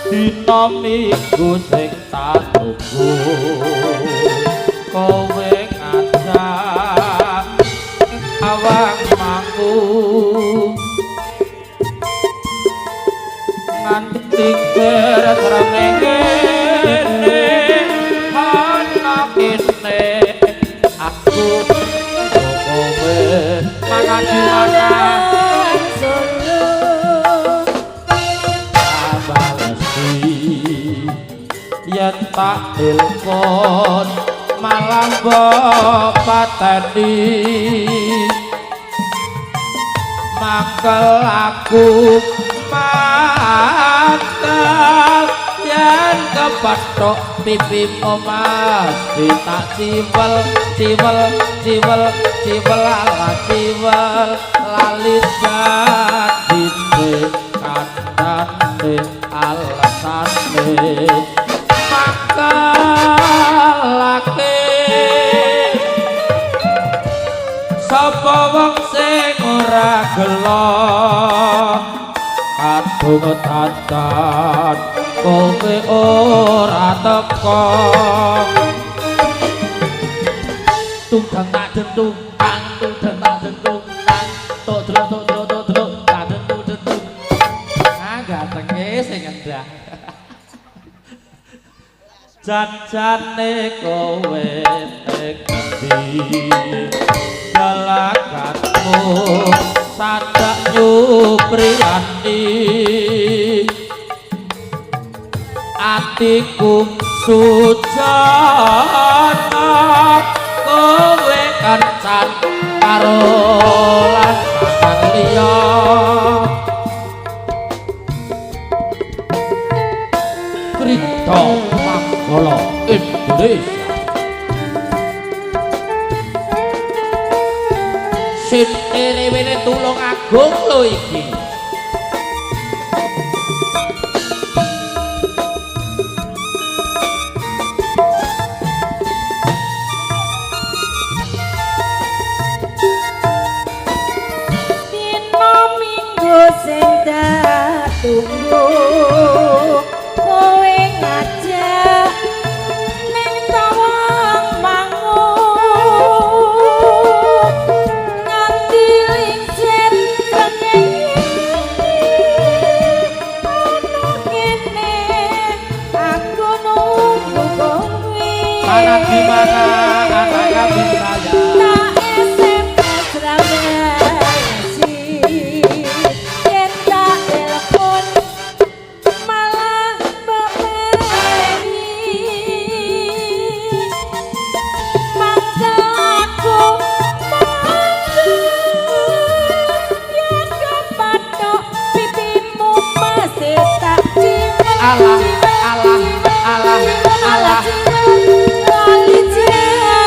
Dina Minggu sing tak tunggu, kowe ngajak awang mangku nganti srengenge ana kene aku kowe mana di mana Solo. Balesi yen tak telepon malah mbok pateni, mangkel aku mangkel yen kepethuk pipimu mesti tak ciwel ciwel ciwel ciwel ala ciwel lali janjine kandhane alasane mangkelake sapa wong sing ora gelo kadung dandan kowe ora teko. Tunggang tak dentung tang tunggang tak dentung tang tok delok tok delok tok delok tak dentung dentung. Ah, gantenge sing ngendah. Janjane kowe ning ngendi galakanmu sadak nyupriyani atiku sujana kowe kencan karo lanangan liya. Krida Manggala Indonesia. Sin wene Tulung Agung lho iki. Dina Minggu sing tak tunggu kowe ngajak ning Tawang Mangu nganti lincir srengenge ana kene aku nunggu kowe. Mana di mana anak kami sayang. Tak SMS ra balesi yen tak telepon malah mbok baleni mangkel aku mangkel yen kepethuk pipimu masih tak ciwel Alah, ciwel, alah, ciwel, alah, ciwel, alah. ciwel, lali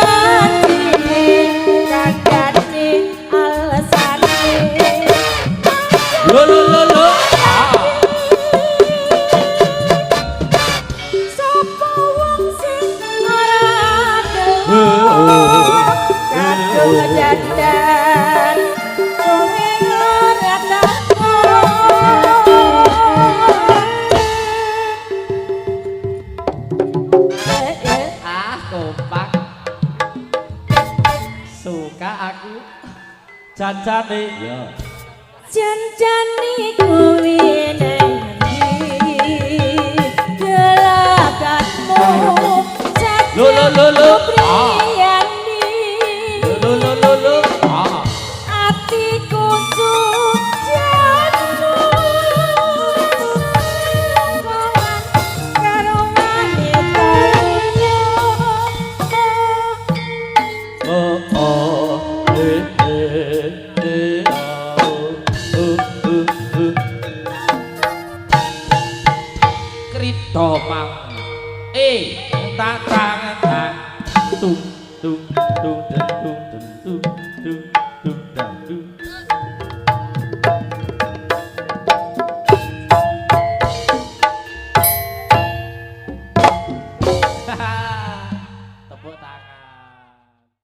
janjine kandhane alesane. Lho lho lho lho. Ah. Sapa wong sing ora gelo kadung dandan kowe ora teko. Eh, eh. Ah, kompak. Suka aku. Janjane. Ya. Janjane kuwi nang endi gelagatmu. Lho lho lho lho. Ah. Priyani Lho lho lho lho. Ah. atiku sujana kawan karo wanita liya. Oh oh eh eh.